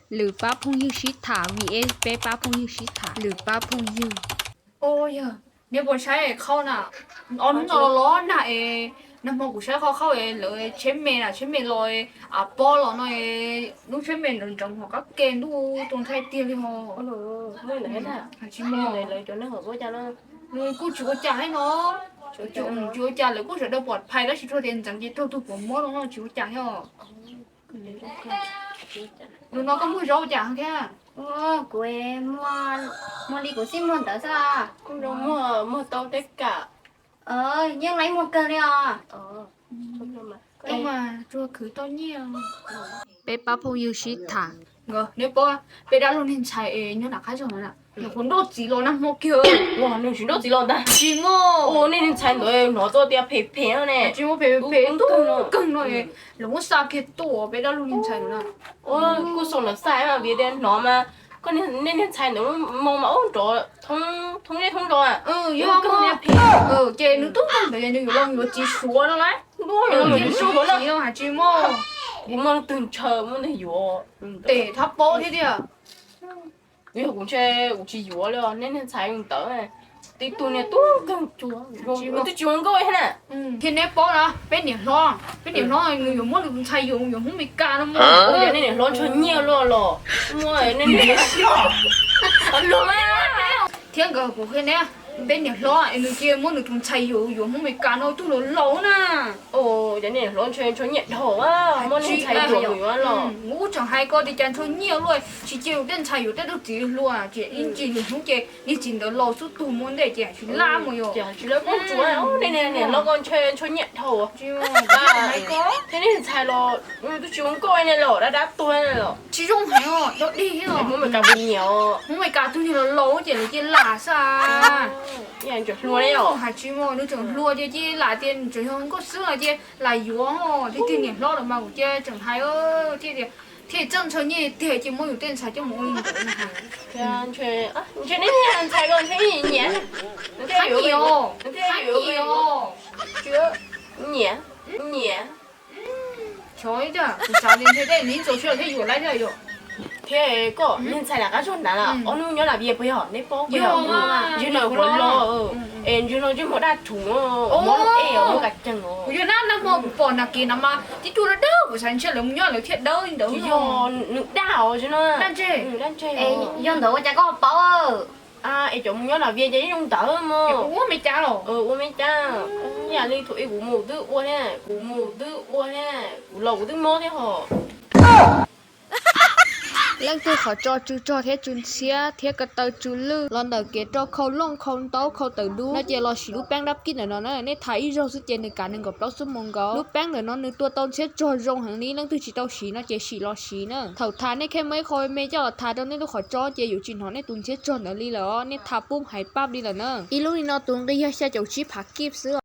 Lwm pab phooj ywg sib tham, vim es peb pab phooj ywg sib tham. Lwm pab phooj ywg. Yog, neb puas saib qhov na, ob hnub no los los nag es, nag hmo kuv saib qhov khaub es lawv tsheb me na, tsheb me los, av pob los no, lub tsheb me nrawm nrawm ho qab ke ntuj tua ntshai tiag li ho. Tsis muaj, nws kuj tsis ua cas thiab no, tsis ua cas, lawv kuj sawv daws pom phais tab sis tsuas tias ntxeev ces raug tus puas muab no tsis ua cas thiab. Lub no koj muag zaub ua cas thiab? Kuv muag li kuv xij muag ntawd xwb. Muag tau teb kam. Yeej laib muag kawg li os. Peb pab phooj ywg sib tham. Neb paub peb dab laug niag ntxhais es nyob nram qab zog no, nws qhuav nrauj txiv los nag hmo kiag. Nws tsis nrauj txiv los ntag. Tsis muaj. Nej niag ntxhais ntawd hnov tuaj tias phem phem no ne. Tsis muaj, phem phem tub kawg no. Lawv muab xa kiag tuaj peb dab laug niag ntxhais no na. Kuj xaus lawv xa mas vim tias hnov mas, koj nej niag ntxhais ntawd moo mas ub nrov thoob zej thoob zos. Yog kawg niag phem. Ces nws tub kawg ntawd nws yuav los yuav txiv Suav no na. Yuav los yuav txiv Suav no hais tsis muaj. Kuv muaj leej twg ntshaw muaj leej twg yuav. Tes thab paub thiab tiag. Yog kuv ntshe kuv tsis yuav li os, nej niag ntxhais ntawd tib tug niag tub kawg cuag, twb tsis ua nkauj thiab na. Thiab neb paub na, peb niam hlob, peb niam hlob nws yuav muab nws tus ntxhais yuav, yuav Hmoob Mes Kas no mas. Yog nej niam hlob ntshaw nyiaj luaj los muab nej niam hlob. Thiab nkawd kuv qhia neb, peb niam hlob es nws cia muab nws tus ntxhais yuav, yuav Hmoob Mes Kas no tug laus laus na. Cov niam hlob ntshaw ntshaw nyiaj dhau, muab nej ntxhais yuav los. Kuv tseem hais koj tias cas ntshaw nyiaj luaj, tsis cia yus tej ntxhais yuav tej tug txiv hluas ces ib ntsis lwm hnub ces niag txiv ntawd laus xub tuag mus ntej ces tsis laj mus yus. Tsis laj koj tsuav, nej niam hlob koj ntshaw ntshaw nyiaj dhau. Thiab nej ntxhais los twb tsis ua nkauj ne los dab dab tuag los. Tsis zoo heev os, dog dig thiab. Hmoob Mes Kas puas nyiam os? Hmoob Mes Kas tug niag laus laus ces lawv cia lam xwb. Hais tsis mus nws tseem hluas tias cia lam tias nws tseem yog nkauj xwb los cia lam yuav. Tiag tiag niam hlob lawm mas kuv cia tseem hais thiaj tias thiaj txawj ntshaw nyiaj tiag ces muab yus tej ntxhais coj mus ua li ntawd. Ntshe nej niag ntxhais ko ntshe nyiam, nyiam, nyiam, nyiam. Xyov ib tiag, kuv xav li ntshe tej nws ib txaus siab thiaj yuav laib thiab yom. Thiab koj niag ntxhais lam qab zog nrad, ob hnub nyob lam vias puas yog, neb paub puas yog? Ntshe no kuv los es ntshe no ntsej muag daj rhuv, muab ej muab kas cees. Kuv yog nab nag hmo kuv pom nram kev no mas tib tug dawb dawb, kuv xav ntshe lawv mus nyob lawv thiaj dawb li ntawd. Yog nws daj os, daj ntseg. Yog ntawd ua cas koj paub? Es cov mus nyob lam vias ces ib zoo ntawd mog. Ua Mes Kas los? Ua Mes Kas. Ib yam li thaum ub kuv mus twb ua thiab, kuv mus twb ua thiab, kuv los kuv twb mob thiab hos. Leej twg qhov tso tsw tsog thiab tsw ntxhiab thiab ko taw tsw lwj los ntawm kev rau khau looj khau ntaub khau tawm dub no ces los siv lub peeb dab kib ntawm no na. Nej thaij ib zaug xwb ces nws kav nees nkaum plaub xuab moos nkaus. Lub peeb ntawm no nws tua tau ntxhiab tsog zoo heev li, leej twg tsis tau siv no ces sim los siv na. Thaum thaij nej kheej muab ib qho me me coj los thaij rau nej lub qhov tso ces yuav tsis hnov nej tus ntxhiab tsog ntawd li lawm os. Nej thaij pub hais pab li lawm na. Ib lub li no tus nqi yog xya caum tsib phav kib xwb.